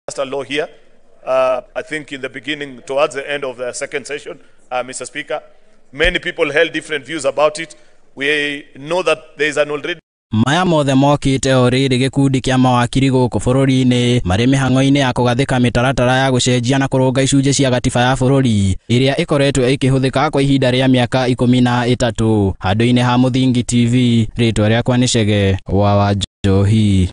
A law here. I think in the beginning, towards the end of the second session, Mr. Speaker, many people held different views about it. We know that there is an already Maya mothe mokĩte o rĩrĩ gĩkundi kĩa mawakiri gũkũ bũrũri-inĩ marĩ mĩhang'o-inĩ ya kũgathĩka mĩtaratara ya gũcenjia na kũrũnga icunjĩ cia gatiba ya bũrũri ĩrĩa ĩkoretwo ĩkĩhũthĩka kwa ihinda rĩa mĩaka 13. Handũ-inĩ ha Mũthingi TV, rĩtwa rĩakwa nĩ Chege wa Wanjohi.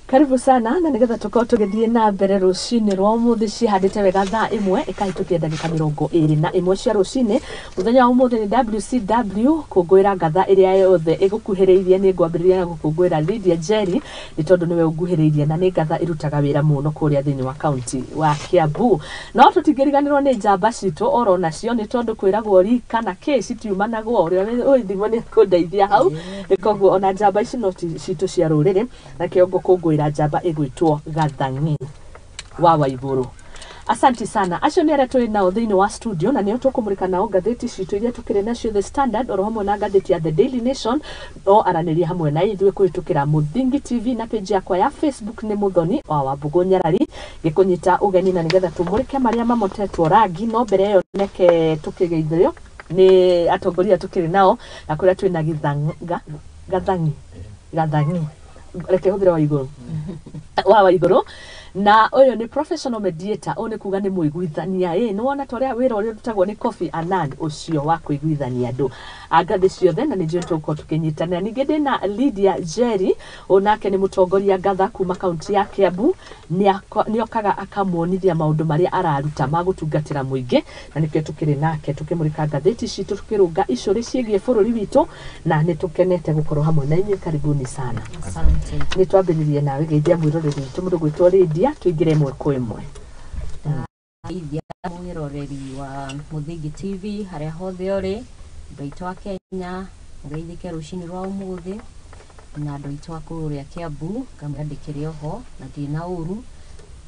Karibu sana na nigetha tukorwo tugithie na mbere rucini rwa umuthi cihandite wega thaa 1 ikahitukia ndagika 21 cia rucini. Muthenya wa umuthi ni WCW kungwira ngatha iria yothe igukuhiriirie. Ni ngwambiriria na gukungwira Lydia Jerry ni tondu niwe unguhiriirie na ni ngatha irutaga wira muno kuria thiini wa county wa Kiambu. No tutingiriganirwo ni njamba citu oro nacio ni tondu kwiragwo rika na ki citiumanagwo uria wi ni kundeithia hau ni koguo ona njamba ici no citu cia ruriri na kiongo kungwira njamba igwitwo Gathang'i wa Waiguru. Asante sana. Acio nĩ arĩa tũrĩ nao thĩinĩ wa studio na nĩo tũkũmũrĩka nao ngathĩti citũ iria tũkĩrĩ nacio, The Standard oro hamwe na ngathĩti ya The Daily Nation. No aranĩria hamwe na ithuĩ kũhĩtũkĩra Mũthingi TV na page yakwa ya Facebook nĩ Mũthoni wa Wambũgũ Nyarari, gĩkũnyita ũgeni na nĩgetha tũmũrĩke marĩa mamotetwo rangi. No mbere ĩyo neke tũkĩgeithio nĩ atongoria tũkĩrĩ nao na kũrĩa twĩna Gathang'i Gathang'i reke huthira wa iguru wa Waiguru, na uyu ni professional mediator. Uyu ni kuga ni muiguithania. Ni wona toria wira uria rutagwo ni Kofi Annan ucio wa kuiguithania andu angathi ciothe, na ni njũĩ tũgũkorwo tũkĩnyitanĩra. Ningĩ ndĩna Lydia Jerry, onake nĩ mũtongoria ngatha kuma kaunti ya Kiambu, nĩokaga akamuonithia maũndũ marĩa araruta ma gũtungatĩra mũingĩ, na nĩkĩo tũkĩrĩ nake tũkĩmũrĩka ngathĩti citũ tũkĩrũnga icũrĩ ciĩgiĩ bũrũri witũ, na nĩ tũkenete gũkorwo hamwe na inyuĩ. Karibuni sana. Asante. Nĩ twambĩrĩrie nawe geithia mwĩroreri witũ mũndũ gwĩtwo Lydia, tuingire ĩmwe kwa ĩmwe. Geithia mwĩroreri wa Mũthingi TV harĩa hothe ũrĩ, andũ aitũ a Kenya mũgeithĩke rũcinĩ rwa ũmũthĩ, na andũ aitũ a kũrĩa Kiambu ngamwĩra ndĩkĩrĩ oho na ndirĩ na ũru.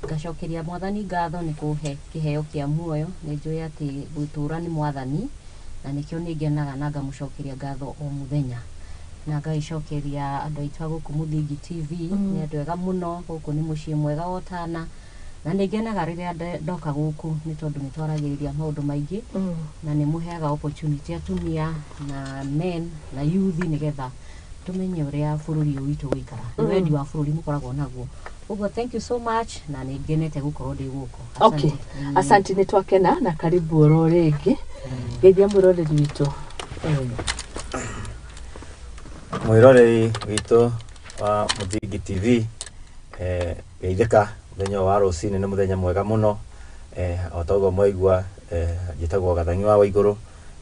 Ngacokeria mwathani ngatho nĩ kũhe kĩheo kĩa muoyo. Nĩ njũĩ atĩ gũtũra nĩ mwathani, na nĩkĩo nĩ ngenaga na ngamũcokeria ngatho o mũthenya. Na ngagĩcokeria andũ aitũ a gũkũ Mũthingi TV, nĩ andũ ega mũno, gũkũ nĩ mũciĩ mwega wa ũtana, na nĩ ngenaga rĩrĩa ndoka gũkũ nĩ tondũ nĩ twaragĩrĩria maũndũ maingĩ, na nĩ mũheaga opportunity atumia na men na youth nĩgetha tũmenye ũrĩa bũrũri ũyũ witũ ũgũikara. Nĩ wendi wa bũrũri mũkoragwo naguo. Ũguo thank you so much, na nĩ ngenete gũkorwo ndĩ gũkũ. Okay. Asante, nĩ twakena na karibu oro rĩngĩ. Geithia mwĩroreri witũ. Mwĩroreri witũ wa Mũthingi TV, geithĩka mũthenya wa rũcinĩ, nĩ mũthenya mwega mũno. O ta ũguo mwaigua, njĩtagwo Gathang'i wa Waigũrũ,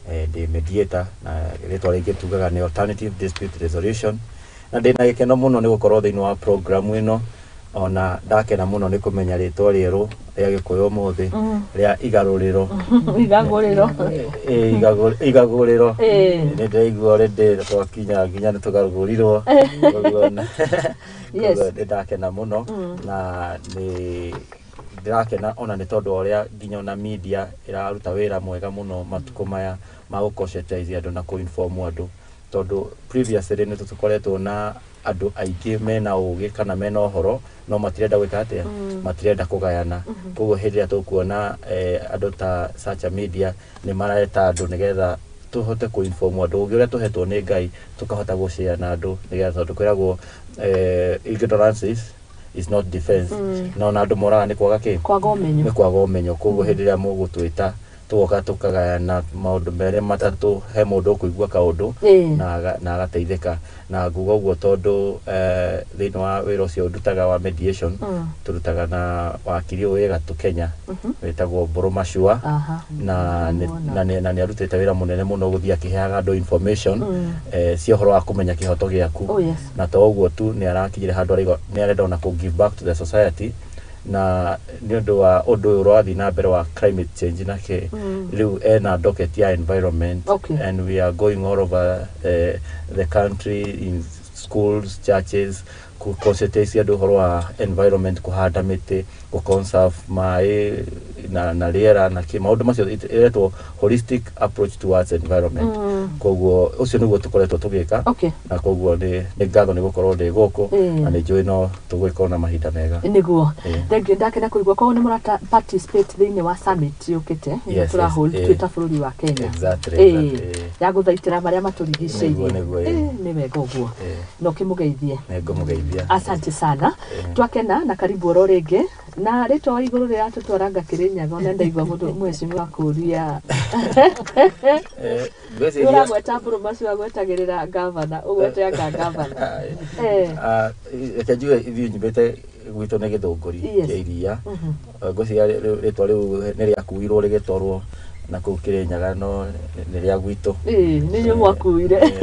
ndĩ mediator na rĩtwa rĩngĩ tugaga nĩ alternative dispute resolution, na ndĩna gĩkeno mũno nĩ gũkorwo thĩinĩ wa program ĩno. Ona ndakena mũno nĩ kũmenya rĩtwa rĩerũ rĩa Gĩkũyũ ũmũthĩ rĩa igarũrĩro. Igagũrĩro. Igagũrĩro. Nĩ ndĩraigua already twakinya nginya nĩ tũgarũrĩrwo. Yes. Nĩ ndakena mũno, na nĩ ndĩrakena ona nĩ tondũ wa ũrĩa nginya ona media ĩraruta wĩra mwega mũno matukũ maya ma gũ conscientize andũ na kũ inform andũ, tondũ previously nĩ tũkoretwo na andũ aingĩ mena ũgĩ kana mena ũhoro no matirenda gwĩka atĩa, matirenda kũgayana. Koguo hĩndĩ ĩrĩa tũkuona andũ ta such media nĩ mareta andũ nĩgetha tũhote kũ inform andũ ũgĩ ũrĩa tũhetwo nĩ Ngai, tũkahota gũ share na andũ nĩgetha, tondũ kwĩragwo ignorance is not defense, na ona andũ moraga nĩ kwaga kĩ? Kwaga ũmenyo. Nĩ kwaga ũmenyo. Koguo hĩndĩ ĩrĩa mũgũtwĩta Tũgoka tũkagayana maũndũ merĩ matatũ, he mũndũ ũkũigua kaũndũ na agateithĩka. Na nguga ũguo tondũ thĩinĩ wa wĩra ũcio ndutaga wa mediation, tũrutaga na wakiri ũyũ wĩ gatũ Kenya wĩtagwo Mbũrũ Mashua, na nĩ arutĩte wĩra mũnene mũno gũthiĩ akĩheaga andũ information cia ũhoro wa kũmenya kĩhoto gĩaku. Na to ũguo tu, nĩ arakinyire handũ araigua nĩ arenda ona kũ give back to the society, na nĩ ũndũ wa ũndũ ũyũ ũrathiĩ na mbere wa climate change na kĩ, rĩu ena docket ya environment, and we are going all over the country in schools, churches, ku conscientize andũ ũhoro wa environment, kũhanda mĩtĩ, gũ conserve maĩ na rĩera na kĩ, maũndũ macio ĩretwo holistic approach towards environment. Koguo ũcio nĩguo tũkoretwo tũgĩka, na koguo nĩ ngatho nĩ gũkorwo ndĩ gũkũ, na nĩ njũĩ no tũgũgĩkorwo na mahinda mega. Nĩguo, thank you, ndakena kũigua. Koguo nĩ mũrata participate thĩinĩ wa summit yũkĩte ĩno tũrahold twĩ ta bũrũri wa Kenya, ya gũthaitĩra marĩa matũrigicĩirie. Nĩguo, ĩĩ. Nĩ wega ũguo. Na ũkĩmũgeithie. Nĩ ngũmũgeithia. Asante sana, twakena na karibu oro rĩngĩ. Na rĩtwa wa igũrũ rĩratũtwaranga Kĩrĩnyaga, ona ndaigua mũndũ mheshimiwa kũria. Ngwĩciria Ũragweta Mbũrũ macio agwetagĩrĩra gavana, ũgwete anga gavana. Reke njuge ithuĩ nyumĩte gwitũ nĩ Gĩthũngũri kĩa iria. Ngwĩciria rĩtwa rĩu nĩ rĩakuirwo rĩgĩtwarwo na kũu Kĩrĩnyaga, no nĩ rĩa gwitũ. Ĩĩ, nĩ inyuĩ mwakuire.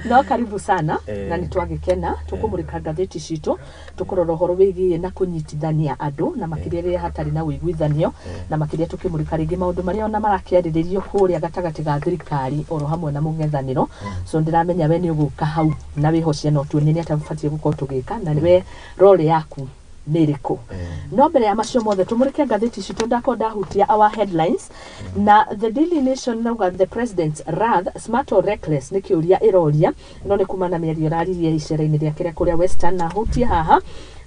No karibu sana, na nĩ twagĩkena tũkũmũrĩka ngathĩti citũ, tũkũrora ũhoro wĩgiĩ na kũnyitithania andũ, na makĩria rĩrĩa hatarĩ na ũiguithanio, na makĩria tũkĩmũrĩka rĩngĩ maũndũ marĩa ona marakĩarĩrĩrio kũrĩa gatagatĩ ga thirikari oro hamwe na mũng'ethanĩro. So ndĩramenya we nĩ ũgũka hau na wĩhocie na ũtuonie nĩ atĩa batiĩ gũkorwo tũgĩka, na nĩwe role yaku nĩ ĩrĩkũ. No mbere ya macio mothe, tũmũrĩke ngathĩti citũ. Ndakorwo ndahutia our headlines na The Daily Nation nauga, "The President's wrath, smart or reckless?" Nĩ kĩũria ĩroria, no nĩ kuma na mĩario ĩraririe icera-inĩ rĩake rĩa kũrĩa Western. Na hutie haha,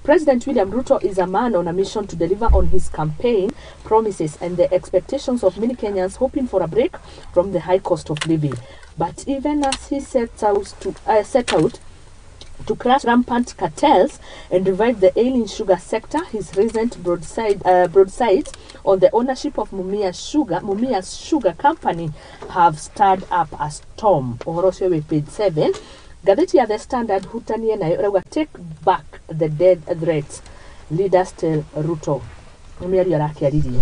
"President William Ruto is a man on a mission to deliver on his campaign promises and the expectations of many Kenyans hoping for a break from the high cost of living. But even as he set out to crush rampant cartels and revive the ailing sugar sector, his recent broadsides on the ownership of Mumias Sugar Company have stirred up a storm." Ũhoro ũcio wĩ page 7. Ngathĩti ya The Standard hutanie nayo, ĩrauga, "Take back the death threats, leaders tell Ruto." Nĩ mĩario arakĩaririe.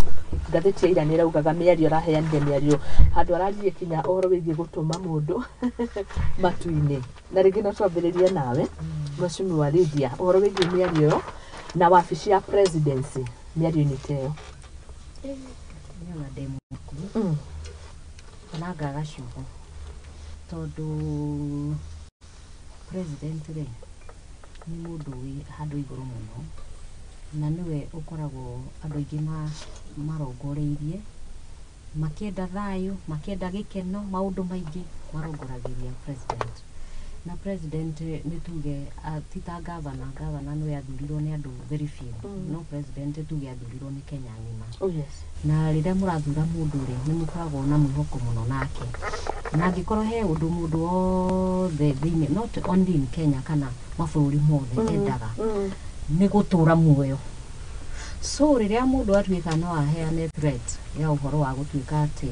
Ngathĩti ya ira nĩ ĩraugaga mĩario araheanire, mĩario handũ araririe kinya ũhoro wĩgiĩ gũtũma mũndũ matu-inĩ. Na rĩngĩ no twambĩrĩrie nawe, Mheshimiwa Lydia, ũhoro wĩgiĩ mĩario ĩyo na wabici ya presidency mĩario-inĩ ta ĩyo. Nĩona ndĩ mũku ona ngaga ciugo, tondũ president rĩ, nĩ mũndũ wĩ handũ igũrũ mũno, na nĩwe ũkoragwo andũ aingĩ marongoreirie makĩenda thayũ, makĩenda gĩkeno, maũndũ maingĩ marongoragĩria president. Na president nĩ tuge ti ta governor. Governor nĩwe athurirwo nĩ andũ very few, no president tuge athurirwo nĩ Kenya ng'ima. Na rĩrĩa mũrathura mũndũ rĩ, nĩ mũkoragwo na mwĩhoko mũno nake, na angĩkorwo he ũndũ mũndũ wothe thĩinĩ, not only in Kenya kana mabũrũri mothe, endaga nĩ gũtũra muoyo. So rĩrĩa mũndũ atuĩka no aheane threat ya ũhoro wa gũtuĩka atĩ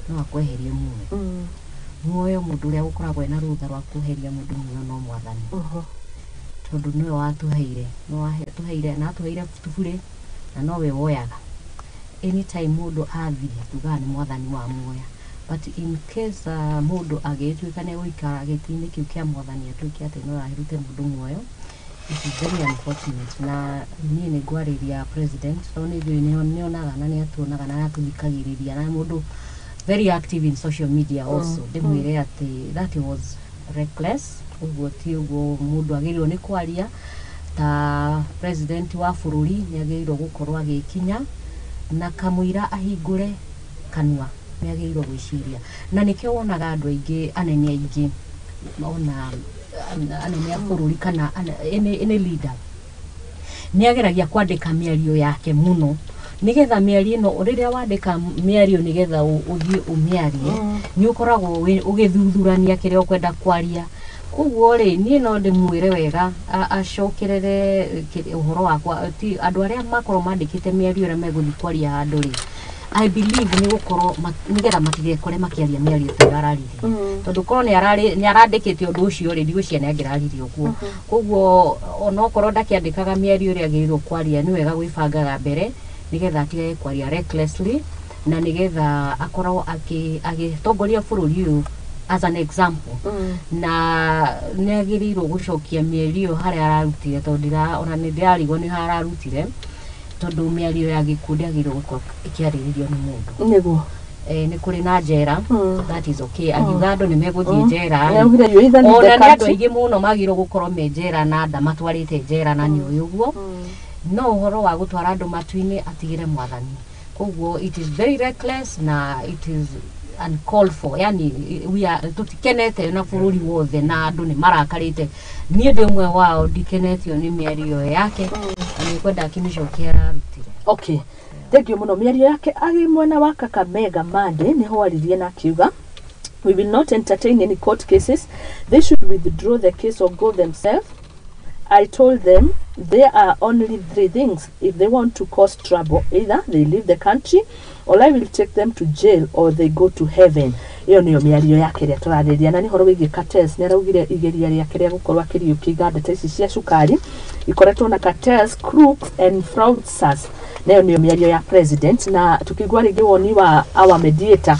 no akweherie muoyo, muoyo mũndũ ũrĩa ũkoragwo ena rũtha rwa kweheria mũndũ muoyo no Mwathani, tondũ nĩwe watũheire, nĩwe watũheire na atũheire tubure, na nowe woyaga. Anytime mũndũ athiĩ, tugaga nĩ Mwathani wa muoya, but in case mũndũ agĩtuĩka nĩ egũikara gĩtĩ-inĩ kĩu kĩa Mwathani, atuĩke atĩ no arute mũndũ muoyo, it is very unfortunate. Na niĩ nĩ ngwarĩria president, tondũ nĩ njũĩ nĩonaga na nĩatuonaga na nĩatũthikagĩrĩria, na mũndũ very active in social media also, ndĩmwĩre atĩ that was reckless. Ũguo ti ũguo mũndũ agĩrĩirwo nĩ kwaria. Ta president wa bũrũri, nĩ agĩrĩirwo gũkorwo agĩkinya na kamũira ahingũre kanua nĩ agĩrĩirwo gwĩciria. Na nĩkĩo wonaga andũ aingĩ, anene aingĩ, ona anene a bũrũri kana any leader, nĩ ageragia kwandĩka mĩario yake mũno, nĩgetha mĩario ĩno, rĩrĩa wandĩka mĩario nĩgetha ũthiĩ ũmĩarie, nĩ ũkoragwo ũgĩthuthurania kĩrĩa ũkwenda kwaria. Koguo rĩ, niĩ no ndĩmwĩre wega acokerere ũhoro wakwa ti andũ arĩa makorwo mandĩkĩte mĩario ĩrĩa megũthiĩ kwaria handũ rĩ. I believe nĩ gũkorwo nĩgetha matigekore makĩaria mĩario ta ĩrĩa araririe, tondũ korwo nĩ arandĩkĩte ũndũ ũcio rĩ, ndigwĩciria nĩ angĩraririe ũguo. Koguo onokorwo ndakĩandĩkaga mĩario ĩrĩa agĩrĩirwo kwaria, nĩ wega gwĩbangaga mbere nĩgetha atigage kwaria recklessly na nĩgetha akorwo agĩtongoria bũrũri ũyũ as an example. Na nĩ agĩrĩirwo gũcokia mĩario ĩyo harĩa ararutire, tondũ ona nĩ ndĩrarigwo nĩ harĩa ararutire, tondũ mĩario ya gĩkuũ ndĩagĩrĩirwo gũkorwo ĩkĩarĩrĩrio nĩ mũndũ. Nĩ kũrĩ na njera. That is okay, angiuga andũ nĩ megũthiĩ njera. Nĩaugire you either leave the Ona nĩ andũ country. aingĩ mũno magĩrĩirwo gũkorwo me njera na ndamatwarĩte njera na nĩ ũĩ ũguo. No ũhoro wa gũtwara andũ matu-inĩ atigĩre mwathani. Koguo it is very reckless na it is uncalled for, yani we are tũtikenete na bũrũri wothe na andũ nĩ marakarĩte. Niĩ ndĩ ũmwe wao, ndikenetio nĩ mĩario ĩyo yake na nĩ kwenda akĩmĩcokia ararutire. Okay, thank you mũno. Mĩario yake arĩ mwena wa Kakamega Monday nĩho aririe na akiuga, "We will not entertain any court cases. They should withdraw the case or go themselves. I told them there are only three things. If they want to cause trouble, either they leave the country or I will take them to jail or they go to heaven." Ĩyo nĩyo mĩario yake ĩrĩa tũrarĩria, na nĩ ũhoro wĩgiĩ cartels. Nĩ araugire igeria rĩake rĩa gũkorwo akĩriũkia iganda ta ici cia cukari ikoretwo na cartels, crooks and fraudsters. Nayo nĩyo mĩario ya president, na tukigua rĩngĩ woni wa our mediator,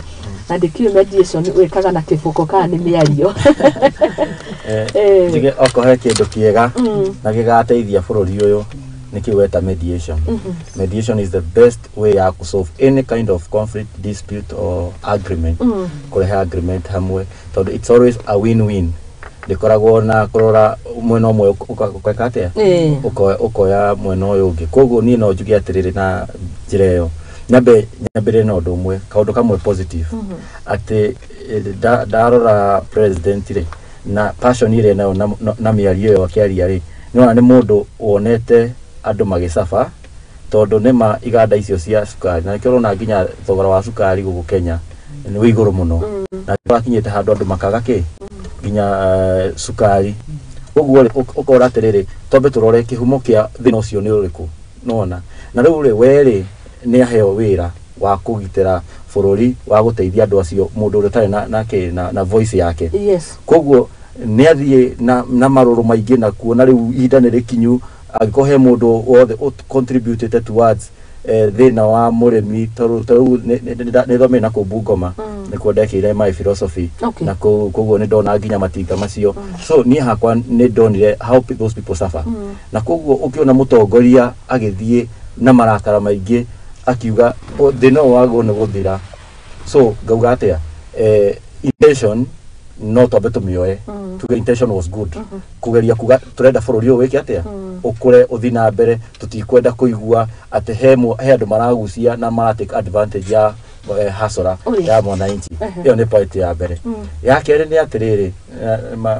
na ndĩkiũĩ mediation wĩkaga na kĩboko kana nĩ mĩario. Njige okorwo he kĩndũ kĩega na gĩgateithia bũrũri ũyũ nĩ kĩu weta mediation. Mediation is the best way ya ku solve any kind of conflict, dispute or agreement, kũrehe agreement hamwe, tondũ it's always a win-win, ndĩkoragwo na kũrora mwena ũmwe ũgeka atĩa, ũkoya mwena ũyũ ũngĩ. Koguo niĩ no njuge atĩrĩrĩ, na njĩra ĩyo nyambe nyambĩrĩrie na ũndũ ũmwe, kaũndũ kamwe positive, atĩ ndarora president rĩ, na passion ĩrĩa nayo na mĩario ĩyo akĩaria rĩ, nĩwona nĩ mũndũ wonete andũ magĩcaba, tondũ nĩma iganda icio cia cukari, na nĩkĩo ũrona nginya thogora wa cukari gũkũ Kenya nĩ wĩ igũrũ mũno na wakinyĩte handũ andũ makaga kĩ nginya cukari. Koguo rĩ, ũkora atĩrĩrĩ, twambe tũrore kĩhumo kĩa thĩna ũcio nĩ ũrĩkũ, nona na rĩu rĩ, we rĩ, nĩ aheo wĩra wa kũgitĩra bũrũri, wa gũteithia andũ acio, mũndũ ũrĩa ũtarĩ na, na, kĩ, na voice yake. Koguo nĩ athiĩ na marũrũ maingĩ na kuona rĩu ihinda nĩ rĩkinyu. Angĩkorwo he mũndũ wothe contributĩte towards thĩna wa mũrĩmi, tondũ ta rĩu nĩ thomire na kũu Bungoma, nĩkuo ndekĩire my philosophy. Na koguo nĩ ndona nginya matinga macio, so niĩ hakwa nĩ ndonire how those people suffer. Na koguo ũkĩona mũtongoria agĩthiĩ na marakara maingĩ akiuga, "O, thĩna ũyũ wagwo nĩ gũthira," so ngauga atĩa, intention no twambe tũmĩoe, tuge intention was good, kugeria kuga turenda bũrũri ũyũ wĩke atĩa, ũkũre, ũthiĩ na mbere. Tũtikwenda kũigua atĩ he andũ maragucia na mara take advantage ya hasara ya mwananchi. Ĩyo nĩ point ya mbere. Ya kerĩ nĩ atĩrĩrĩ,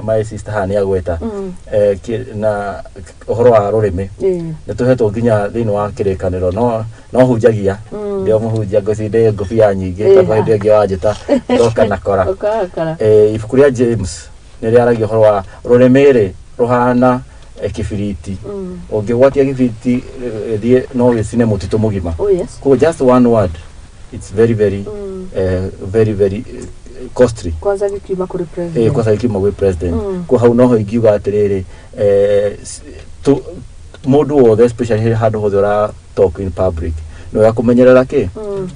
my sister haha nĩ agweta na ũhoro wa rũrĩmĩ. Nĩ tũhetwo nginya thĩinĩ wa kĩrĩkanĩro, no hunjagia, ndĩ o mũhunjia, ngwĩciria ndĩ ngũbia nyingĩ, tondũ hĩndĩ ĩngĩ wanjĩta ndoka na kora. Ũkarakara. Ibuku rĩa James nĩ rĩaragia ũhoro wa rũrĩmĩ rĩ, rũhana kĩbiriti. Ũngĩgwatia kĩbiriti, thiĩ no gĩcine mũtitũ mũgima. Koguo just one word, it's very very very very costly. Kwanza gĩkiuma kũrĩ president. Kwanza gĩkiuma gwĩ president. Kwa hau noho ingiuga atĩrĩrĩ, mũndũ wothe, especially handũ hothe ũra talk in public, nĩ wega kũmenyerera kĩ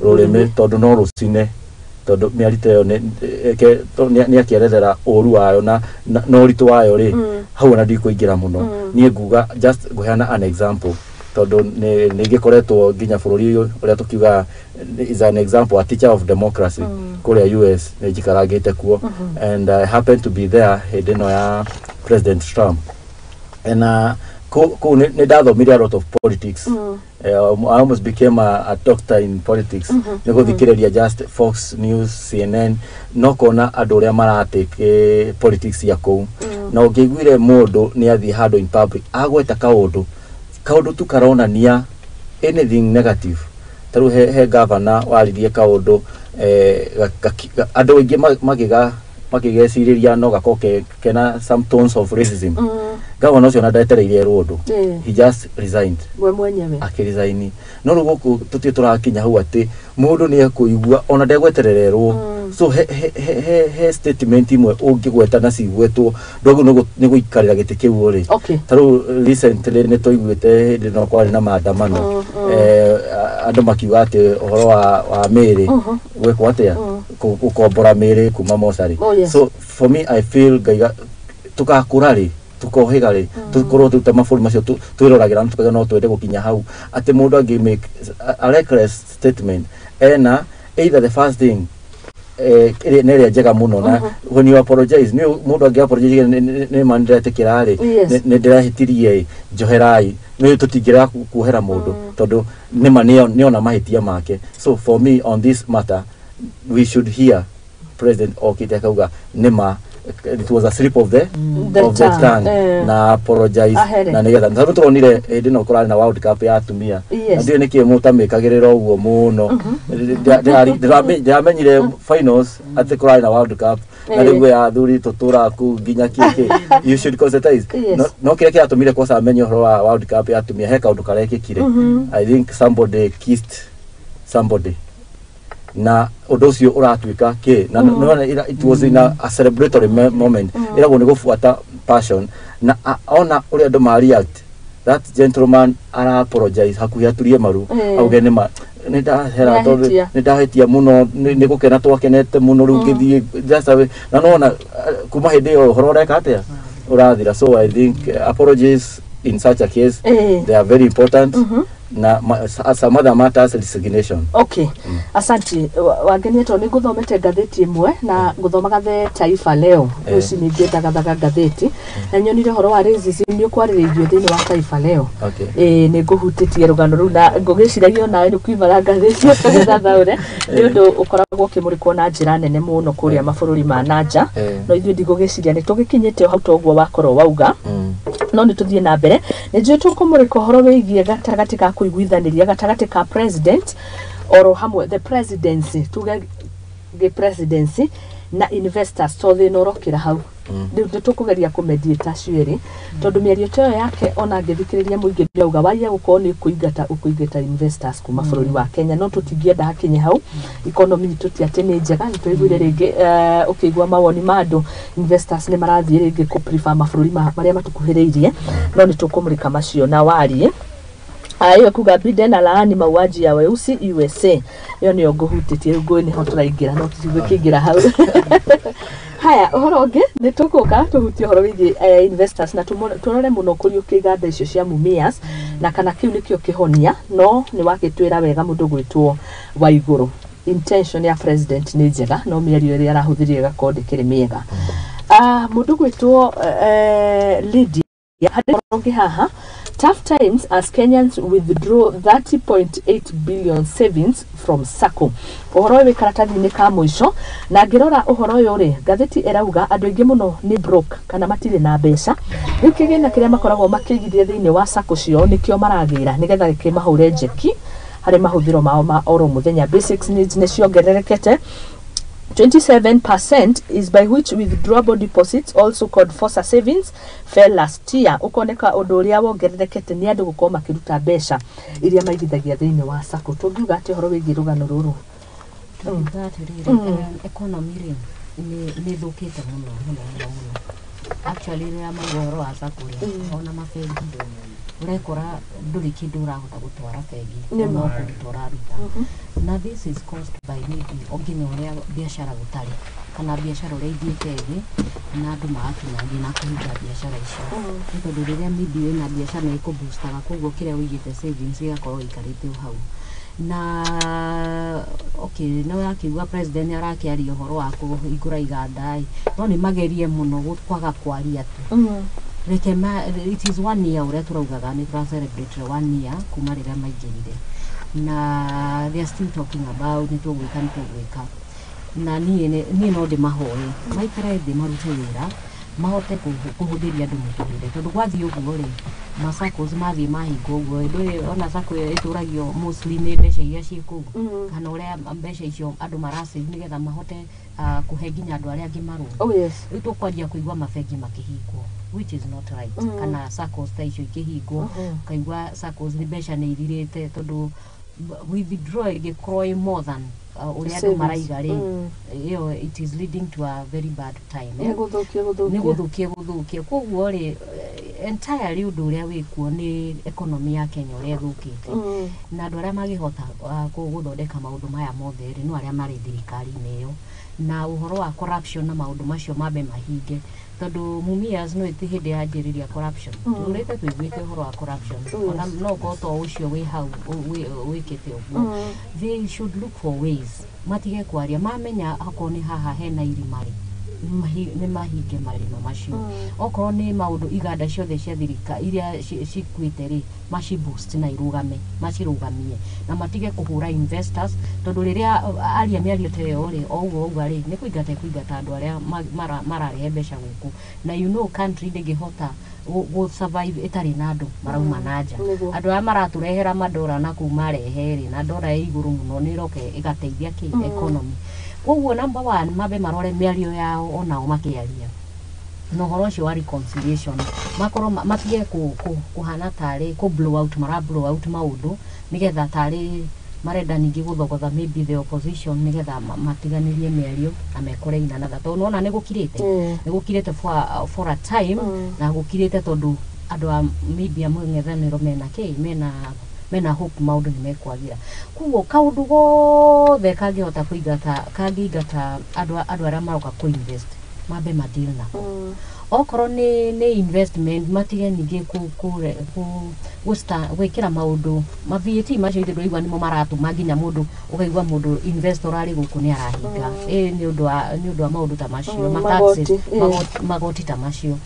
rũrĩmĩ, tondũ no rũcine, tondũ mĩario ta ĩyo nĩ akĩerethera ũru wayo na ũritũ wayo rĩ. Hau ona ndikũingĩra mũno. Niĩ nguga just ngũheana an example, tondũ nĩ ngĩkoretwo nginya bũrũri ũyũ ũrĩa tũkiuga is an example, a teacher of democracy, kũrĩa US nĩ njikarangĩte kuo, and I happened to be there hĩndĩ ĩno ya President Trump, and kũu nĩ ndathomire a lot of politics. I almost became a doctor in politics nĩ gũthikĩrĩria just Fox News, CNN, no kona andũ ũrĩa maratake politics ya kũu. Na ũngĩiguire mũndũ nĩ athiĩ handũ in public agweta kaũndũ tu karonania anything negative, ta rĩu he governor waririe kaũndũ, andũ aingĩ magĩga Makĩgecirĩria no gakorwo kena some tones of racism. Gavana ũcio ona ndetereire erwo ũndũ, he just resigned. We mwenyewe. Akĩresign. No rĩu gũkũ tũtirĩ tũrakinya hau atĩ mũndũ nĩ ekũigua ona ndegweterera erwo. So he statement imwe ũngĩgweta na cigwetwo, ndwagĩrĩirwo nĩ gũikarĩra gĩtĩ kĩu rĩ. Ta rĩu recently nĩ twaiguĩte hĩndĩ ĩno kwarĩ na maandamano, andũ makiuga atĩ ũhoro wa mĩĩrĩ gwĩkwo atĩa, gũkombora mĩĩrĩ kuma mocarĩ. Oh, yes. So for me, I feel ngaiga tũgakũra rĩ, tũkohĩga rĩ, tũkorwo rĩu ta mabũrũri macio twĩroragĩra na tũkauga no twende gũkinya hau, atĩ mũndũ angĩ make a reckless statement ena either the first thing, nĩ ĩrĩa njega mũno na when you apologize, nĩ mũndũ angĩ apologize, nĩ ma nĩndĩretĩkĩra rĩ, nĩ ndĩrahĩtirie ĩ, njoherai. Nĩ tũtingĩrega kuohera mũndũ tondũ nĩma nĩona mahĩtia make. So for me, on this matter, we should hear president okĩte akauga nĩma it was a slip of the, The of the tongue, tongue, na apologize. Ahere. Na nĩgetha tondũ tũronire hĩndĩ ĩno kũrarĩ na World Cup ya atumia, na ndiũĩ nĩkĩ mũtamĩkagĩrĩra ũguo mũno. Ndĩramenyire finals atĩ kũrarĩ na World Cup na rĩu ya athuri tũtũraga kũu nginya kĩkĩ. You should concentrate. No kĩrĩa kĩratũmire kwaca amenye ũhoro wa World Cup ya atumia, he kaũndũ karekĩkire. I think somebody kissed somebody na ũndũ ũcio ũratuĩka kĩ na nĩwona it was in a celebratory moment, ĩragwo nĩ gũbuata passion na ona ũrĩa andũ ma react, that gentleman ara apologize hakuhĩ aturie maru, auge nĩma nĩ ndahera tondũ Nĩahĩtia. Nĩ ndahĩtia mũno, nĩ gũkena twakenete mũno rĩu ngĩthiĩ just away. Na nona kuma hĩndĩ ĩyo ũhoro ũreka atĩa, ũrathira. So I think apologies in such a case, they are very important, na some other matters, resignation. Okay, asanti. Wangenia tondũ nĩ ngũthomete ngathĩti ĩmwe na ngũthomaga the Taifa Leo rũcinĩ, ngĩthagathaga ngathĩti na nyonire ũhoro wa racism nĩ ũkwarĩrĩirio thĩinĩ wa Taifa Leo. Ĩĩ, nĩ ngũhutĩtie rũgano rũu na ngũgĩciragia onawe nĩ kuimaga ngathĩti ũgĩthathaũre, nĩ ũndũ ũkoragwo ũkĩmũrĩkwo na njĩra nene mũno kũrĩa mabũrũri ma nanja. No ithuĩ ndigũgĩciria nĩ tũgĩkinyĩte o hau toguo wakorwo wauga. No nĩ tũthiĩ na mbere, nĩ njũĩ tũkũmũrĩka ũhoro wĩgiĩ gatagatĩ ka kũiguithanĩria gatagatĩ ka president oro hamwe the presidency, tuge gĩ presidency na investors, to thĩna ũrokĩra hau. Rĩu nĩ tũkũgeria kũmediate acio erĩ, tondũ mĩario ta ĩyo yake ona ngĩthikĩrĩria mũingĩ ndĩrauga waia gũkorwo nĩ kũingata ũkũingata investors kuma bũrũri wa Kenya, no tũtingĩenda hakinye hau. Economy itũ ti atĩ nĩ njega, nĩ twaiguire rĩngĩ, ũkĩigua mawoni ma andũ, investors nĩ marathiĩ rĩngĩ kũ prefer mabũrũri marĩa matũkuhĩrĩirie, no nĩ tũkũmũrĩka macio na warie ĩyo kuga Biden alaani mauaji ya weusi USA. Ĩyo nĩyo ngũhutĩtie rĩu, ngũĩ nĩho tũraingĩra, no tũtigũkĩingĩra hau. Haya, ũhoro ũngĩ nĩ tũgũka tũhutie ũhoro wĩgiĩ investors na tũrore mũno kũriũkia iganda icio cia Mumias na kana kĩu nĩkĩo kĩhonia, no nĩ wakĩtwĩra wega mũndũ gwĩtwo Waigũrũ, intention ya president nĩ njega, no mĩario ĩrĩa arahũthĩrire ĩgakorwo ndĩkĩrĩ mĩega. Mũndũ gwĩtwo Lydia harĩ ũhoro ũngĩ haha: tough times as Kenyans withdraw 30.8 billion savings from SACCO. Ũhoro ũyũ wĩ karatathi-inĩ ka mũico, na ngĩrora ũhoro ũyũ rĩ, ngathĩti ĩrauga andũ aingĩ mũno nĩ broke kana matirĩ na mbeca. Rĩu kĩgĩna kĩrĩa makoragwo makĩigithia thĩinĩ wa SACCO ciao nĩkĩo maragĩra nĩgetha gĩkĩmahũre njeki harĩ mahũthĩro mao ma oro mũthenya. Basics needs nĩ ciongererekete 27% is by which withdrawable deposits, also called FOSA savings, fell last year. Ukoneka ũndũ ũrĩa wongererekete nĩ andũ gũkorwo makĩruta mbeca iria maigithagia thĩinĩ wa SACCO. Tũngiuga atĩ ũhoro wĩgiĩ rũgano rũrũ? Tũngiuga atĩrĩrĩ, economy rĩ, nĩ ĩthũkĩte mũno mũno mũno mũno. Actually, rĩrĩa mauga ũhoro wa SACCO rĩ, ona mabengi ũrekora ndũrĩ kĩndũ ũrahota gũtwara bengi, Nĩ no ma. Kũruta ũraruta, na this is caused by maybe o nginya ũrĩa biacara gũtarĩ kana biacara ũrĩa ithiĩte thĩ na andũ magakinya nginya kũhinga biacara icio, nĩ tondũ rĩrĩa maybe wĩna biacara nĩ ĩkũboostaga, koguo kĩrĩa ũigĩte savings gĩgakorwo gĩikarĩte o hau. Na okay, no yakiuga president nĩ arakĩaria ũhoro wa kũhingũra iganda ĩ, no nĩ magerie mũno kwaga kwaria tu. Reke ma, it is one year ũrĩa tũraugaga nĩ tũra celebrate one year kuma rĩrĩa maingĩrire, na they are still talking about nĩ tũgwĩka, nĩ tũgwĩka. Na niĩ no ndĩmahoe maikare thĩ marute wĩra. Mahote kũhũthĩria andũ mũtũrĩre, tondũ gwathiĩ ũguo rĩ, ma SACCOs mathiĩ mahingwo ũguo, ndũrĩ ona SACCO ĩyo ĩtũragio mostly nĩ mbeca iria ciĩ kũu, kana ũrĩa mbeca icio andũ marasave nĩgetha mahote kũhe nginya andũ arĩa angĩ marũni. Rĩu tũkwanjia kũigua mabengi makĩhingwo, which is not right, kana SACCOs ta icio ikĩhingwo. Ũkaigua SACCOs nĩ mbeca nĩ ithirĩte, tondũ withdraw ĩngĩkorwo ĩ more than ũrĩa andũ Savings. maraiga rĩ, ĩyo it is leading to a very bad time, Nĩ eh? gũthũkia. Nĩ Gũthũkia. Gũthũkia, gũthũkia. Koguo rĩ, entirely ũndũ ũrĩa wĩkuo nĩ economy ya Kenya ũrĩa ĩthũkĩte, na andũ arĩa mangĩhota gũthondeka maũndũ maya mothe rĩ, no arĩa marĩ thirikari-inĩ ĩyo, na ũhoro wa corruption na maũndũ macio mambe mahinge, tondũ Mumias no ĩti hĩndĩ yanjĩrĩria corruption. Tũrĩte tũiguĩte ũhoro wa corruption, ona no ũkorwo to ũcio wĩ hau wĩkĩte ũguo. They should look for ways, matige kwaria. Mamenya akorwo nĩ haha hena irima rĩ, nĩ mahinge marima macio. Okorwo nĩ maũndũ iganda ciothe cia thirikari iria cikuĩte rĩ, maci boost na irũgame, macirũgamie na matige kũhũra investors, tondũ rĩrĩa aria mĩario ta ĩyo rĩ, o ũguo auga rĩ, nĩ kũingata kũingata andũ arĩa mararehe mbeca gũkũ, na you know country ndĩngĩhota gũ survive ĩtarĩ na andũ marauma na nja. Andũ arĩa maratũrehera mandora na kũu marehe rĩ, na ndora ĩ igũrũ mũno, nĩ ĩroka ĩgateithia kĩ economy. Koguo number one, mambe marore mĩario yao onao makĩaria, na ũhoro ũcio wa reconciliation, makorwo matige kũhana tarĩ kũ blow out, mara blow out maũndũ nĩgetha tarĩ marenda ningĩ gũthogotha maybe the opposition, nĩgetha matiganĩrie mĩario na mekore in another, tondũ nĩwona nĩ gũkirĩte, nĩ gũkirĩte for a time, na gũkirĩte tondũ andũ a maybe a mũng'ethanĩro mena kĩ, mena hope maũndũ nĩ mekwagira. Koguo kaũndũ gothe kangĩhota kũingata, kangĩingata andũ arĩa maroka kũ-invest, mambe madeal nako. Okorwo nĩ investment, matige ningĩ gwĩkĩra maũndũ ma VAT macio. Ithe ndũraigua nĩmo maratũma nginya mũndũ ũkaigua mũndũ investor arĩ gũkũ nĩ arahinga, ĩ nĩ ũndũ wa maũndũ ta macio, ma taxes, magoti, magoti ta macio.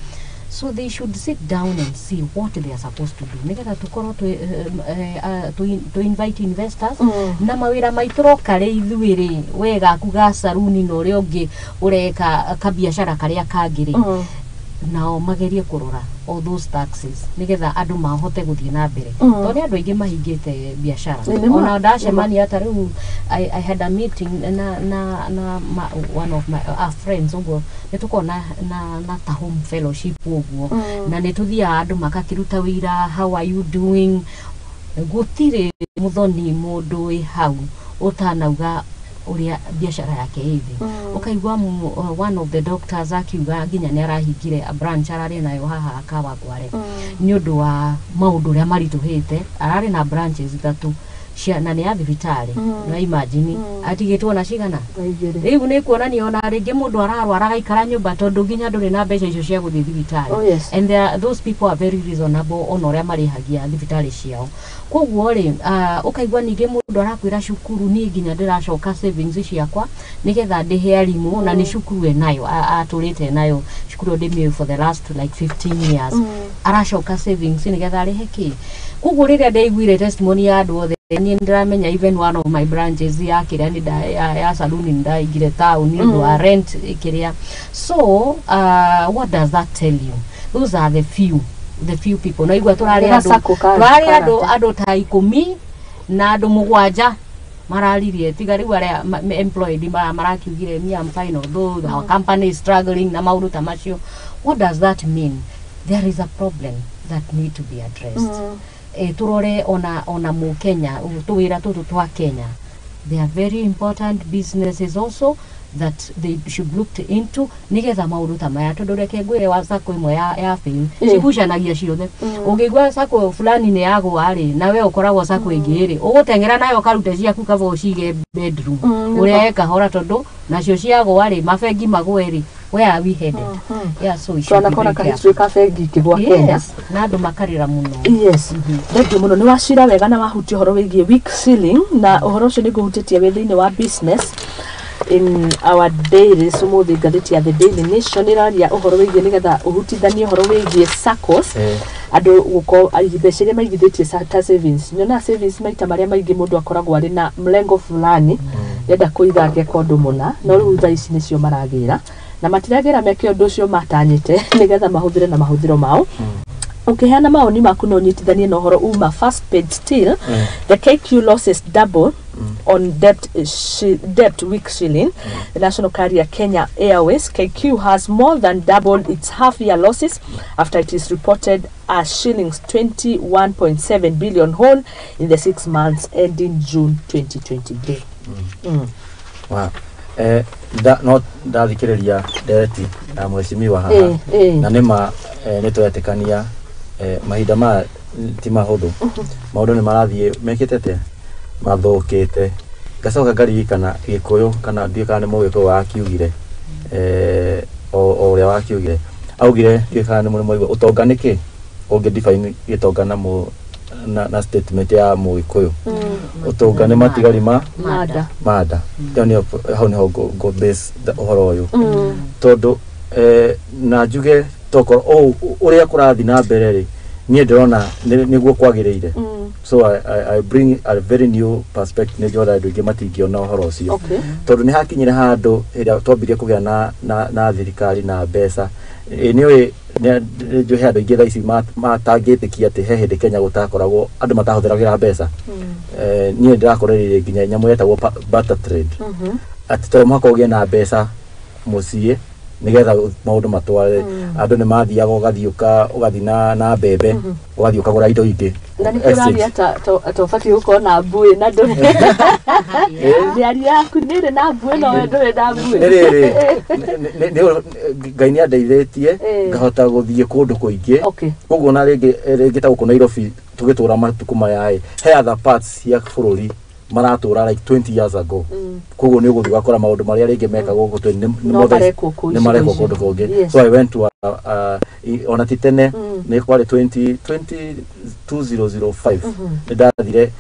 So they should sit down and see what they are supposed to do, nigetha tukorwo tũ invite investors na mawĩra maitũ roka rĩ, ithuĩ rĩ, we gaku ga saruni na ũrĩa ũngĩ ũreka kabiacara karĩa kangĩ rĩ, nao magerie kũrora all those taxes nigetha andũ mahote gũthiĩ na mbere, tondũ nĩ andũ aingĩ mahingĩte biacara. Nĩ ma, Ona ndacemania ta rĩu, I had a meeting na one of my friends ũguo, nĩ tũkoragwo na ta home fellowship ũguo, na nĩ tũthiaga andũ makakĩruta wĩra, "How are you doing?" Gũtirĩ mũthoni mũndũ wĩ hau ũtanauga ũrĩa biacara yake ĩ thĩ. Ũkaigua one of the doctors akiuga nginya nĩ arahingire a branch ararĩ nayo haha Kawangware nĩ ũndũ wa maũndũ ũrĩa maritũhĩte. Ararĩ na branches ithatũ cia, na nĩ ya thibitarĩ, na imagine atigĩtwo na cigana? Na igĩrĩ. Rĩu nĩ kuonania ona rĩngĩ mũndũ ararwara agaikara nyũmba, tondũ nginya ndũrĩ na mbeca icio cia gũthiĩ thibitarĩ. And there, those people are very reasonable ona ũrĩa marĩhagia thibitarĩ ciao. Koguo rĩ, ũkaigua ningĩ mũndũ arakwĩra cukuru, niĩ nginya ndĩracoka savings ciakwa nĩgetha ndĩhe arimũ, na nĩ cukuru enayo, atũrĩte nayo cukuru ĩyo ndĩmĩũĩ for the last like 15 years, aracoka savings nĩgetha arĩhe kĩ. Koguo rĩrĩa ndaiguire testimony ya andũ othe, niĩ ndĩramenya even one of my branches ya kĩrĩa nĩ ya saluni nĩ ndaingire town nĩ ũndũ wa rent kĩrĩa. So what does that tell you? Those are the few people naigua tũrarĩ Nĩ andũ gacako ka tũrarĩ andũ karate. Andũ ta 10 na andũ mũgwanja mararirie, tiga rĩu arĩa employed marakiugire, "Me, I'm fine, although our company is struggling," na maũndũ ta macio. What does that mean? There is a problem that need to be addressed. Turore ona mũkenya tũwĩra tũtũ twa Kenya, they are very important businesses also that they should look into, nigetha maũndũ ta maya, tondũ reke ngwĩre, wa sacco ĩmwe ya fail, cigucanagia ciothe. Ũngĩigua sacco fulani nĩ yagũa rĩ, na we ũkoragwo sacco ĩngĩ rĩ, ũgũteng'era nayo ũkarute ciaku kaba ũcige bedroom ũrehe kahora, tondũ nacio ciagũa rĩ, mabengi magũe rĩ, where are we headed? Yeah, so we should be Twanakora very ka careful. history ka bengi ikĩgwa Kenya. Yes, na andũ makarĩra mũno. Yes, thank you mũno, nĩ wacira wega na wahutia ũhoro wĩgiĩ weak ceiling, na ũhoro ũcio nĩ ngũhutĩtie wĩ thĩinĩ wa business in our dailies. Ũmũthĩ ngathĩti ya The Daily Nation ĩraria ũhoro wĩgiĩ, nĩgetha ũhutithanie ũhoro wĩgiĩ SACCOs, andũ gũkorwo mbeca iria maigithĩtie ta savings. Nyonaga savings maita marĩa maingĩ mũndũ akoragwo arĩ na mlengo fulani, renda kũiga angĩka ũndũ mũna, no rĩu thaa ici nĩcio maragĩra. Na matiragĩra meke ũndũ ũcio matanyĩte nĩgetha mahũthĩre na mahũthĩro mao. Ũkĩheana mawoni maku no ũnyitithanie na ũhoro uma first page still. The KQ losses double on debt, debt weak shilling. The national carrier Kenya Airways KQ has more than doubled its half year losses after it is reported a shillings 21.7 billion hole in the 6 months ending June 2023. Wa no ndathikĩrĩria ndereti ya mheshimiwa haha na nĩma nĩ twetĩkania mahinda maya ti mahũthũ, maũndũ nĩ marathiĩ mekĩte atĩa, mathũkĩte. Ngacoka ngaririkana Gĩkũyũ, kana ndiũĩ kana nĩ Mũgĩkũyũ wakiugire, o ũrĩa wakiugire augire, ndiũĩ kana nĩ mũrĩ mwaigua ũtonga nĩ kĩ, ũngĩ define gĩtonga na mũ na statement ya Mũgĩkũyũ, ũtonga nĩ matigari ma mada. Mada ĩyo nĩyo, hau nĩho ngũ base ũhoro ũyũ, tondũ na njuge tokorwo ũũ ũrĩa kũrathiĩ na mbere rĩ, niĩ ndĩrona nĩguo kwagĩrĩire. So I bring a very new perspective, nĩ njona andũ aingĩ matingĩona ũhoro ũcio, tondũ nĩ hakinyire handũ ĩrĩa twambirie kũgĩa na thirikari na mbeca. Nĩ ũĩ nĩ he andũ aingĩ thaa ici matangĩtĩkia atĩ he hĩndĩ Kenya gũtakoragwo andũ matahũthĩragĩra mbeca. Niĩ ndĩrakorereire nginya nyamũ yetagwo barter trade, atĩ to mũhaka ũgĩe na mbeca mũciĩ nĩgetha maũndũ matware. Andũ nĩ mathiaga ũgathiĩ ũgathiĩ na mbembe, ũgathiĩ ũkagũra indo ingĩ. Na nĩkĩo ũraria ta ũbatiĩ gũkorwo na mbuĩ na ndũrĩ, mĩario yaku nĩ ĩrĩ na mbuĩ no we ndũrĩ na mbuĩ. Nĩ rĩrĩ, Ngai nĩ andeithĩtie ngahota gũthiĩ kũndũ kũingĩ. Koguo na rĩngĩ ta gũkũ Nairobi tũgĩtũra matukũ maya ĩ, he other parts cia bũrũri maratũra like 20 years ago. Koguo nĩ ũgũthiĩ ũgakora maũndũ marĩa rĩngĩ mekagwo gũkũ No marekwo kũu nĩ marekwo icigo kũndũ kũngĩ. icio. So I went to ona ti tene, nĩ kwarĩ 20 20 2005, nĩ ndathire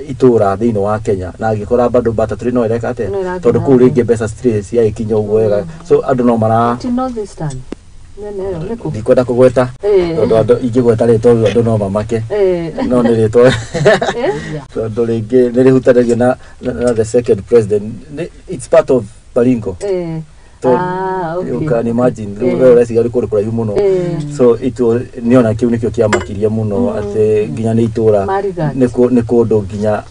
itũra thĩinĩ wa Kenya na ngĩkora bado barter trade no ĩreka atĩa, No ĩrathiĩ tondũ na kũu mbere. Rĩngĩ mbeca citirĩ ciagĩkinya ũguo wega, so andũ no mara Ti North Eastern mĩena ĩyo nĩkũ? Ndikwenda kũgweta, tondũ andũ ingĩgweta rĩtwa rĩu andũ no mamake. No nĩ rĩtwa, tondũ rĩngĩ nĩ rĩhutanĩrio na the second president. It's part of Baringo. Ah, okay. You can imagine rĩu we ũreciria nĩ kũndũ kũraihu mũno. So it was nĩona kĩu nĩkĩo kĩamakirie mũno, atĩ nginya nĩ itũra Marigat. nĩ kũndũ nginya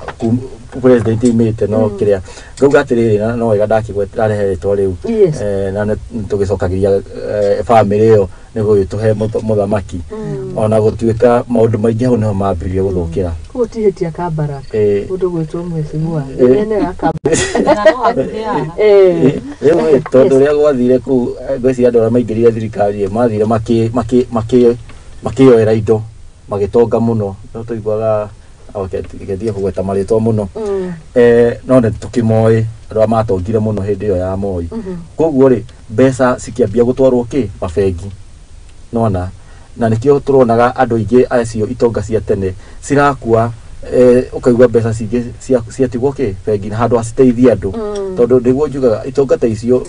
president imĩte no kĩrĩa ngauga atĩrĩrĩ, na no wega ndakĩgweta ndarehe rĩtwa rĩu. Na nĩ tũgĩcokagĩria bamĩrĩ ĩyo nĩ gũgĩtũhe mũthamaki, ona gũtuĩka maũndũ maingĩ hau nĩho mambĩrĩrie gũthũkĩra. Koguo ti hĩtia Kabarak mũndũ gwĩtwo mheshimiwa mĩena ĩyo ya Kabarak. Rĩu ĩ, tondũ ũrĩa gwathire kũu, ngwĩciria andũ arĩa maingĩrire thirikari ĩ, mathire makĩyoera indo, magĩtonga mũno, no tũiguaga, okay, ngetige kũgweta marĩtwa mũno. No nĩ tũkĩmoĩ andũ arĩa matongire mũno hĩndĩ ĩyo ya Moi. Koguo rĩ, mbeca cikĩambia gũtwarwo kĩ mabengi nona, na nĩkĩo tũronaga andũ aingĩ acio itonga cia tene cirakua, ũkaigua mbeca cingĩ ciatigwo kĩ bengi na handũ aciteithie andũ, tondũ nĩguo njugaga itonga ta icio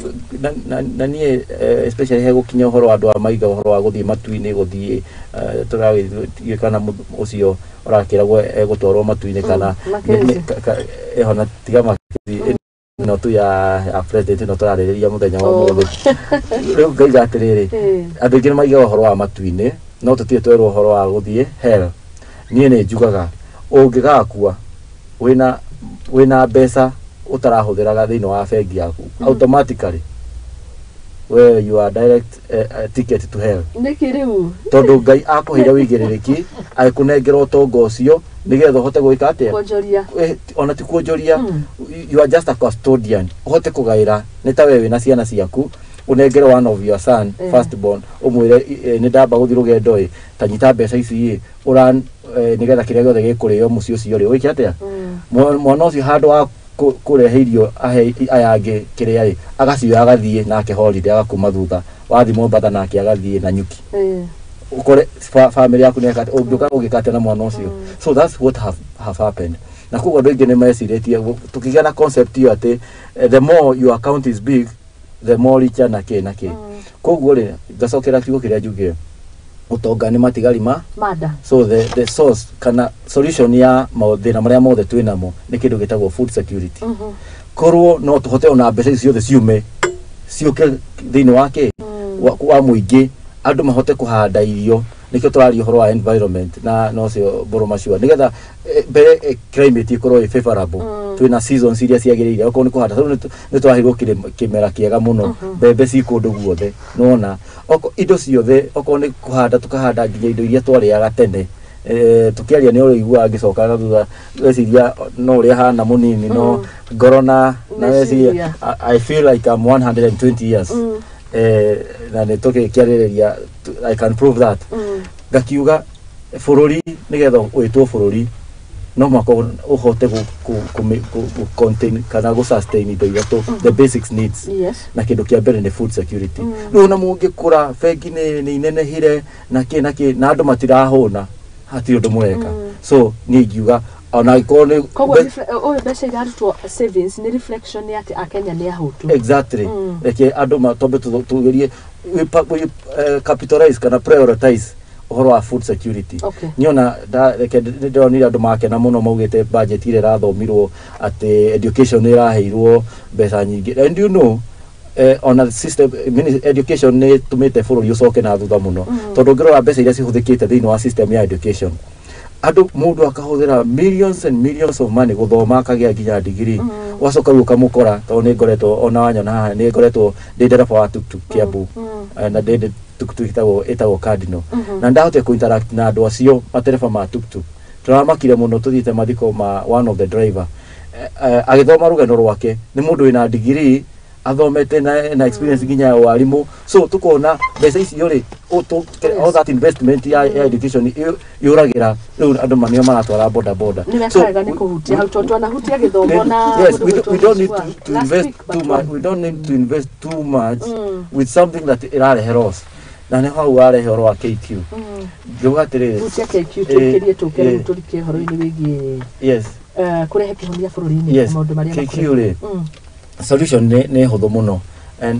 na niĩ especially he gũkinya ũhoro wa andũ a maiga ũhoro wa gũthiĩ matu-inĩ, gũthiĩ tũragĩthiĩ kana ũcio ũrakĩragwo egũtwarwo matu-inĩ kana Mackenzie. Ĩho na tiga Mackenzie ĩno tu ya president ĩno tũrarĩrĩria mũthenya wa ũmũthĩ. Rĩu ngaiga atĩrĩrĩ, andũ aingĩ nĩ maigaga ũhoro wa matu-inĩ, no tũtirĩ twerwo ũhoro wa gũthiĩ hell. Niĩ nĩ njugaga ũngĩgakua wĩna mbeca ũtarahũthĩraga thĩinĩ wa bengi yaku, automatically we you are direct ticket to hell. Nĩkĩ rĩu? Tondũ Ngai akũheire wĩigĩrĩrĩki, agĩkũnengera ũtonga ũcio nĩgetha ũhote gwĩka atĩa? Kuonjoria. Ona ti kuonjoria, you are just a custodian, ũhote kũgaĩra. Nĩ ta we wĩna ciana ciaku, ũnengere one of your son, first born, ũmwĩre, "Nĩ ndamba gũthiĩ rũgendo ĩ, ta nyita mbeca ici ĩ, ũra nĩgetha kĩrĩa gĩothe gĩkũrĩo mũciĩ ũcio rĩ, wĩke atĩa?" Mwana ũcio handũ wa kũrehe irio ahe aya angĩ kĩrĩa ĩ, agacioya agathiĩ nake holiday, agakuma thutha wathiĩ Mombatha nake agathiĩ na nyuki. Ukore family yaku nĩ ũngĩũka ũgĩka atĩa na mwana ũcio? So that's what have happened, na koguo andũ aingĩ nĩ mecirĩtie tũkĩgĩa na concept ĩyo atĩ the more your account is big, the more richer, na kĩ na kĩ. Koguo rĩ, ngacokera kiugo kĩrĩa njugire, ũtonga nĩ matigari ma mada. So the source kana solution ya mathĩna marĩa mothe twĩ namo nĩ kĩndũ gĩtagwo food security. Korwo no tũhote ona mbeca ici ciothe ciume ciũke thĩinĩ wa kĩ wa mũingĩ, andũ mahote kũhanda irio. Nĩkĩo tũraria ũhoro wa environment na nocio Boromacua, nĩgetha mbere climate ĩkorwo ĩ favorable, twĩna seasons iria ciagĩrĩire okorwo nĩ kũhanda. Tondũ nĩ twaheirwo kĩmera kĩega mũno, mbembe ci kũndũ guothe, nĩwona indo ciothe, okorwo nĩ kũhanda tũkahanda nginya indo iria twarĩaga tene. Tukiaria nĩ ũrĩiguaga ngĩcoka na thutha, weciria no ũrĩa hana mũnini no ngoro na weciria I feel like I'm 120 years. Na nĩ tũgĩkĩarĩrĩria, I can prove that. Ngakiuga bũrũri nĩgetha wĩtwo bũrũri no mũhaka ũhote gũ contain kana gũ sustain indo ithatũ, the basics needs. Na kĩndũ kĩa mbere nĩ food security. Rĩu ona mũngĩkũra bengi nĩ inenehire na kĩ na kĩ na andũ matirahũna, hatirĩ ũndũ mũreka. So niĩ ingiuga ona angĩkorwo nĩ Koguo ũyũ mbeca irarutwo savings nĩ reflection ya atĩ Akenya nĩ ahũtu. Exactly. Reke andũ twambe tugerie we capitalize kana prioritize ũhoro wa food security. Niona reke ndĩronire andũ makena mũno maugĩte budget ĩrĩa ĩrathomirwo atĩ education nĩ ĩraheirwo mbeca nyingĩ, and you know, ona system education nĩ ĩtũmĩte bũrũri ũcoke na thutha mũno, tondũ ũngĩrora mbeca iria cihũthĩkĩte thĩinĩ wa system ya education, andũ mũndũ akahũthĩra millions and millions of money gũthoma akagĩa nginya degree, ũgacoka rĩu ũkamũkora. Tondũ nĩ ngoretwo ona wanyona haha, nĩ ngoretwo ndĩ ndereba wa tuktuk Kiambu, na ndĩ tuktuk ĩtagwo Cardinal, na ndahotire kũ interact na andũ acio matereba ma tuktuk. Tũramakire mũno tũthiĩte mathiko ma one of the driver, agĩthoma rũgano rwake, nĩ mũndũ wĩna degree athomete na experience nginya ya warimũ. So tukona mbeca icio rĩ, all that investment ya education yũragĩra rĩu andũ nĩo maratwara boda boda. Nĩ wega nĩ kũhutia hau tondũ twanahutia gĩthomo na Yes, we don't need to invest too much. We don't need to invest too much with something that ĩrarehe loss. Na nĩ hau warehe ũhoro wa KQ, ngiuga atĩrĩrĩ, Hutia KQ tũkĩrie, tũke rĩu tũrike ũhoro-inĩ wĩgiĩ kũrehe kĩhonia bũrũri-inĩ, maũndũ marĩa KQ rĩ, solution nĩ hũthũ mũno.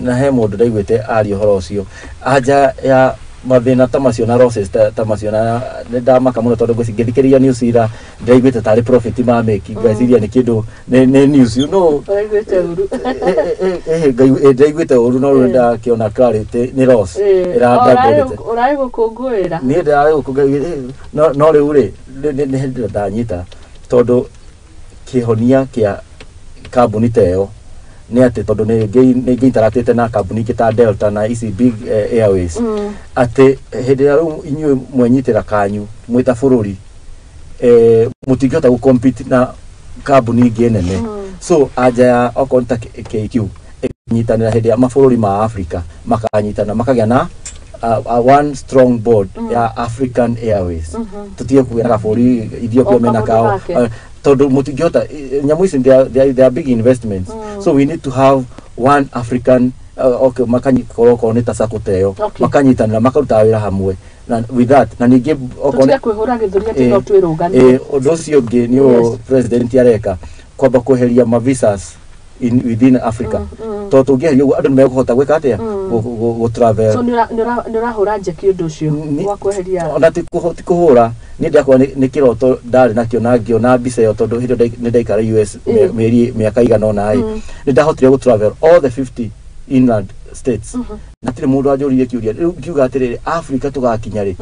Na he mũndũ ndaiguĩte aria ũhoro ũcio, anja ya mathĩna ta macio na losses ta macio, na nĩ ndamaka mũno tondũ ngĩthikĩrĩria news ira ndĩraiguĩte tarĩ profit mamĩki, ngeciria nĩ kĩndũ nĩ news, you know. Ũraiguĩte ũru. Ndĩraiguĩte ũru, no rĩu ndakĩona clarity nĩ loss. Ũrarĩ gũkũngũĩra. Niĩ ndĩrarĩ gũkũngũĩra, no rĩu rĩ nĩ hĩndĩ ndanyita, tondũ kĩhonia kĩa kambuni ta ĩyo nĩ atĩ tondũ nĩ ngĩinteratĩte na kambuni ingĩ ta Delta na ici big airways, atĩ hĩndĩ ĩrĩa rĩu inyuĩ mwenyitĩra kanyu mwĩ ta bũrũri, mũtingĩhota gũ compete na kambuni ingĩ nene. So anja ya okorwo nĩ ta KQ ĩnyitanĩra hĩndĩ ya mabũrũri ma Africa makanyitana makagĩa na one strong board ya African Airways, tutige kũgĩa na kabũrũri Ethiopia mena kao, tondũ mũtingĩhota nyamũ ici, they are big investments. So we need to have one African, okay, makanyikorwo okorwo nĩ ta sacco ta ĩyo, makanyitanĩra makaruta wĩra hamwe na with that na ningĩ okorwo kwĩhũra gĩthũri atĩ no twĩrũgamie. Ũndũ ũcio ũngĩ nĩ ũyũ president areka kwamba kweheria ma visas within Africa, tondũ tũngĩeheria ũguo andũ nĩ mekũhota gwĩka atĩa, gũ travel. So nĩ ũrahũra njeki ũndũ ũcio wa kweheria? Ona ti kũhũra, niĩ ndakora nĩ kĩroto ndarĩ nakĩo na ngĩona mbica ĩyo, tondũ hĩndĩ ĩyo nĩ ndaikara US mĩeri mĩaka igana ũna ĩ, nĩ ndahotire gũ travel all the 50 inland states na hatirĩ mũndũ anjũririe kĩũria. Rĩu ngiuga atĩrĩrĩ, Africa tũgakinya rĩ?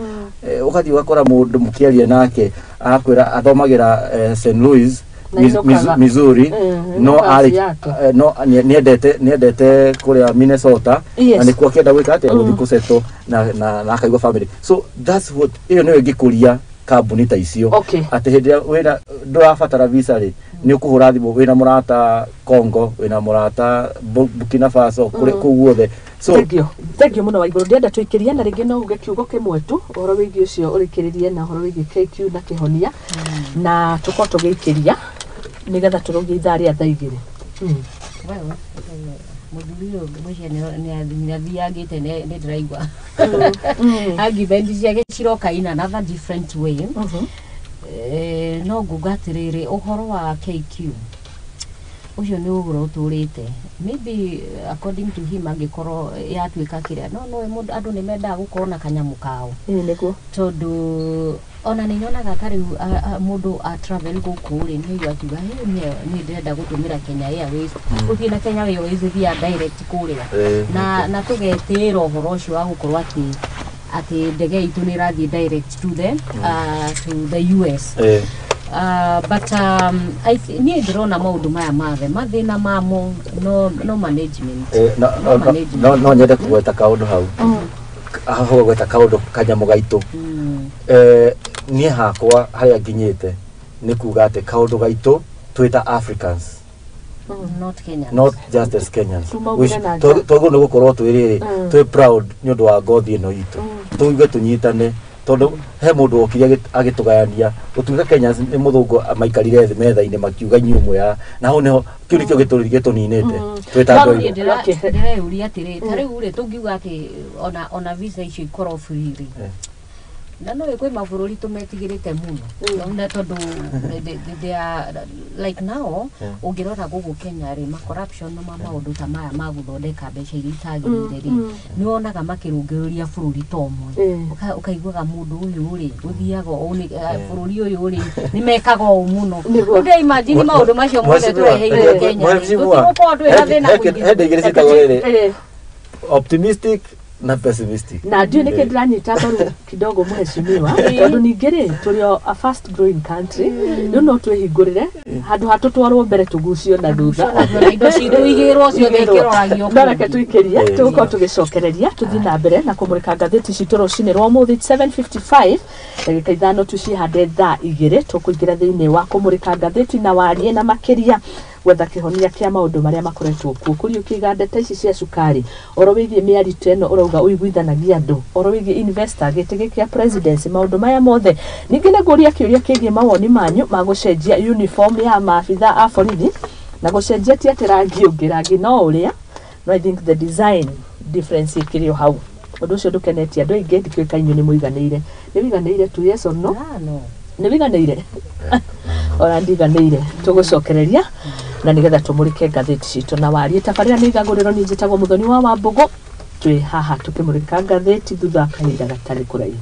Ũgathiĩ ũgakora mũndũ mũkĩaria nake arakwĩra athomagĩra St. Louis, Missouri, no arĩ no nĩendete kũrĩa Minnesota, na nĩkuo akĩenda gwĩka atĩa, gũthiĩ kũsettle na akaigua family. So that's what ĩyo nĩyo ĩngĩkũria kambuni ta icio, atĩ hĩndĩ ĩrĩa wĩna ndũrabatara visa rĩ, nĩ ũkũhũra thimũ wĩna mũrata Congo, wĩna mũrata Burkina Faso, kũu guothe. So thank you mũno Waigũrũ, ndĩrenda tũikĩrie na rĩngĩ no uge kiugo kĩmwe tu ũhoro wĩgiĩ ũcio ũrĩkĩrĩrie na ũhoro wĩgiĩ KQ na kĩhonia, na tũkorwo tũgĩikĩria nĩgetha tũrũgie ithaa rĩa thaa 2. Mũthuri ũyũ ngwĩciria nĩ athiangĩte, nĩ ndĩraigua argument ciake ciroka in another different way. No nguga atĩrĩrĩ, ũhoro wa KQ ũcio nĩ ũhoro ũtũrĩte Maybe according to him angĩkorwo yatuĩka kĩrĩa no mũndũ andũ nĩ mendaga gũkorwo na kanyamũ kao. Ĩĩ nĩguo. Tondũ ona nĩ nyonaga ta rĩu mũndũ a travel gũkũ rĩ, nĩ aigua akiuga, "Hey, niĩ ndĩrenda gũtũmĩra Kenya Airways." Ũthiĩ na Kenya Airways ũthiaga direct kũrĩa na tũgetĩĩra ũhoro ũcio wa gũkorwo atĩ ndege itũ nĩ ĩrathiĩ direct to the US. But niĩ ndĩrona maũndũ maya mathe mathĩna mamo no management. No, no no, management. No nyende kũgweta kaũndũ hau, hau gweta kaũndũ kanyamũ gaitũ. Niĩ hakwa harĩa nginyĩte nĩ kuga atĩ kaũndũ gaitũ twĩ ta Africans, not Kenyans. Not just as Kenyans. Tumaugire na nja. Twagĩrĩirwo nĩ gũkorwo twĩ rĩrĩ, twĩ proud nĩ ũndũ wa ngothi ĩno itũ, tuge tũnyitane, tondũ he mũndũ wokire agĩtũgayania gũtuĩka Kenyans nĩ mũthũngũ maikarire thĩ metha-inĩ makiuga inyuĩ mwĩ a na hau nĩho kĩu nĩkĩo gĩtũninĩte twĩ ta andũ Niĩ airũ. Ndĩreyũria atĩrĩ, ta rĩu rĩ, tũngiuga atĩ ona visa icio ikorwo free rĩ, na no kwĩ mabũrũri tũmetigĩrĩte mũno, na tondũ they are like now, ũngĩrora gũkũ Kenya rĩ, ma corruption na ma maũndũ ta maya ma gũthondeka mbeca iria itagĩrĩire rĩ, nĩ wonaga makĩrũngĩrĩria bũrũri ta ũmwe. Ũkaiguaga mũndũ ũyũ rĩ, gũthiaga ũũ bũrũri ũyũ rĩ, nĩ mekaga ũũ mũno. Nĩguo. Ũndũ imagine maũndũ macio mothe tũreheire Kenya rĩ, tũtigũkorwo twĩna thĩna mũingĩ. He ndĩ igĩrĩ ciĩtagwo rĩrĩ, optimistic na pessimistic. Na ndiũĩ nĩkĩ ndĩranyita mbaru kidogo mheshimiwa, tondũ ningĩ rĩ, tũrĩ o a fast growing country. Rĩu no twĩhingũrĩre handũ ha tũtwarwo mbere tũgucio na thutha. Na indo citũ igĩrwo ciothe ikĩroragio. No reke tũikĩrie, tũgũkorwo tũgĩcokereria tũthiĩ na mbere na kũmũrĩka ngathĩti citũ rũcinĩ rwa ũmũthĩ. 7:55, ndagĩka 5 tucihande thaa 2, tũkũingĩra thĩinĩ wa kũmũrĩka ngathĩti na warie na makĩria gwetha kĩhonia kĩa maũndũ marĩa makoretwo kuo, kũriũkia iganda ta ici cia cukari, oro wĩgiĩ mĩarito ĩno ũrauga ũiguithanagia andũ, oro wĩgiĩ investor, gĩtĩ gĩkĩ kĩa presidency, maũndũ maya mothe. Ningĩ nĩ ngũria kĩũria kĩgiĩ mawoni manyu ma gũcenjia uniform ya maabitha a borithi, na gũcenjia ti atĩ rangi ũngĩ, rangi no ũrĩa, no I think the design difference ĩkĩrĩ o hau. Ũndũ ũcio ndũkenetie andũ aingĩ. Ndikĩũĩ ka inyuĩ nĩ mũiganĩire, nĩ wĩiganĩire tu, yes or no? Ah, no. Nĩ wĩiganĩire? Ona ndiganĩire. Tũgũcokereria na nĩgetha tũmũrĩke ngathĩti citũ na warie. Tabarĩra nĩ igagũrĩro. Niĩ njĩtagwo Mũthoni wa Wambũgũ. Twĩ haha tũkĩmũrĩka ngathĩti thutha wa kahinda gatarĩ kũraihu.